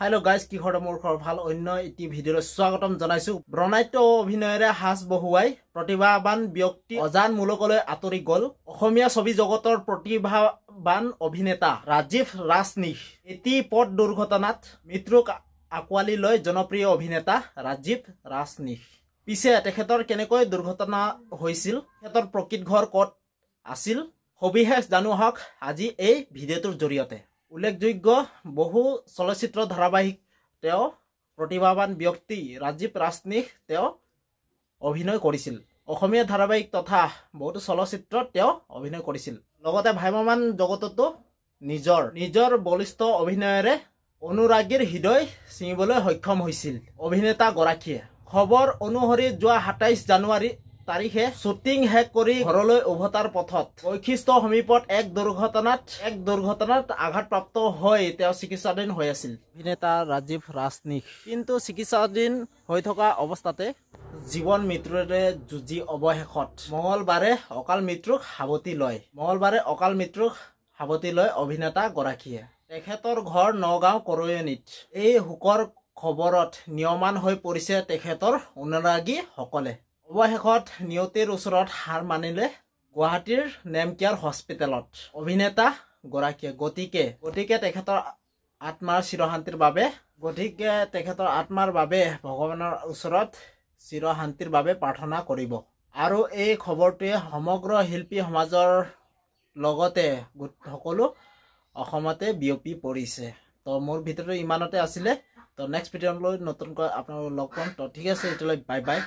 Hello' guys, কি খবৰ? মোৰ খবৰ ভাল। অন্য এটি ভিডিঅ'লৈ স্বাগতম জনাইছো। বৰ্ণাঢ্য অভিনয়েৰে সাজ বহুৱাই প্ৰতিভাৱান ব্যক্তি অজান মুলুকলৈ আঁতৰি গ'ল অসমীয়া ছবি জগতৰ প্ৰতিভাৱান অভিনেতা ৰাজীৱ ৰাজনীশ। এটি পথ দুৰ্ঘটনাত মৃত্যুক আঁকোৱালি লৈ জনপ্ৰিয় অভিনেতা ৰাজীৱ ৰাজনীশ। পিছে তেখেতৰ কেনেকৈ দুৰ্ঘটনা হৈছিল, তেখেতৰ প্ৰকৃত ঘৰ ক'ত আছিল, সবিশেষ জানো আহক আজি এই ভিডিঅ'টোৰ জৰিয়তে। উল্লেখযোগ্য বহু চলচ্চিত্ৰ ধাৰাবাহিক তেওঁ প্ৰতিভাৱান ব্যক্তি ৰাজীৱ ৰাজনীশ তেওঁ অভিনয় কৰিছিল। অসমীয়া ধাৰাবাহিক তথা বহুতো চলচ্চিত্ৰত তেওঁ অভিনয় কৰিছিল। লগতে ভ্ৰাম্যমাণ জগততো নিজৰ নিজৰ বলিষ্ঠ অভিনয়েৰে অনুৰাগীৰ হৃদয় ছিঙিবলৈ সক্ষম হৈছিল অভিনেতাগৰাকীয়ে। খবৰ অনুসৰি যোৱা 27 জানুৱাৰী তাৰিখে শ্বুটিং শেষ কৰি ঘৰলৈ উভতাৰ পথত বৈশিষ্ট্য সমীপত এক দুৰ্ঘটনাত আঘাতপ্ৰাপ্ত হৈ তেওঁ চিকিৎসাধীন হৈ আছিল অভিনেতা ৰাজীৱ ৰাজনীশ। কিন্তু চিকিৎসাধীন হৈ থকা অৱস্থাতে জীৱন মৃত্যুৰে যুঁজি অৱশেষত মঙলবাৰে অকাল মৃত্যুক সাৱটি লয় অভিনেতাগৰাকীয়ে। তেখেতৰ ঘৰ নগাঁও কৰৈয়নিত। এই শোকৰ খবৰত নিয়মান হৈ পৰিছে তেখেতৰ অনুৰাগীসকলে। অৱশেষত নিয়তিৰ ওচৰত হাৰ মানিলে গুৱাহাটীৰ নেমকেয়াৰ হস্পিটেলত অভিনেতা গৰাকীয়ে। গতিকে তেখেতৰ আত্মাৰ চিৰশান্তিৰ বাবে, গতিকে তেখেতৰ আত্মাৰ বাবে ভগৱানৰ ওচৰত চিৰশান্তিৰ বাবে প্ৰাৰ্থনা কৰিব। আৰু এই খবৰটোৱে সমগ্ৰ শিল্পী সমাজৰ লগতে সকলো অসমতে বিয়পি পৰিছে। তো মোৰ ভিডিঅ'টো ইমানতে আছিলে। তো নেক্সট ভিডিঅ'লৈ নতুনকৈ আপোনালোক লগ পাম। তো ঠিক আছে, এতিয়ালৈ বাই বাই।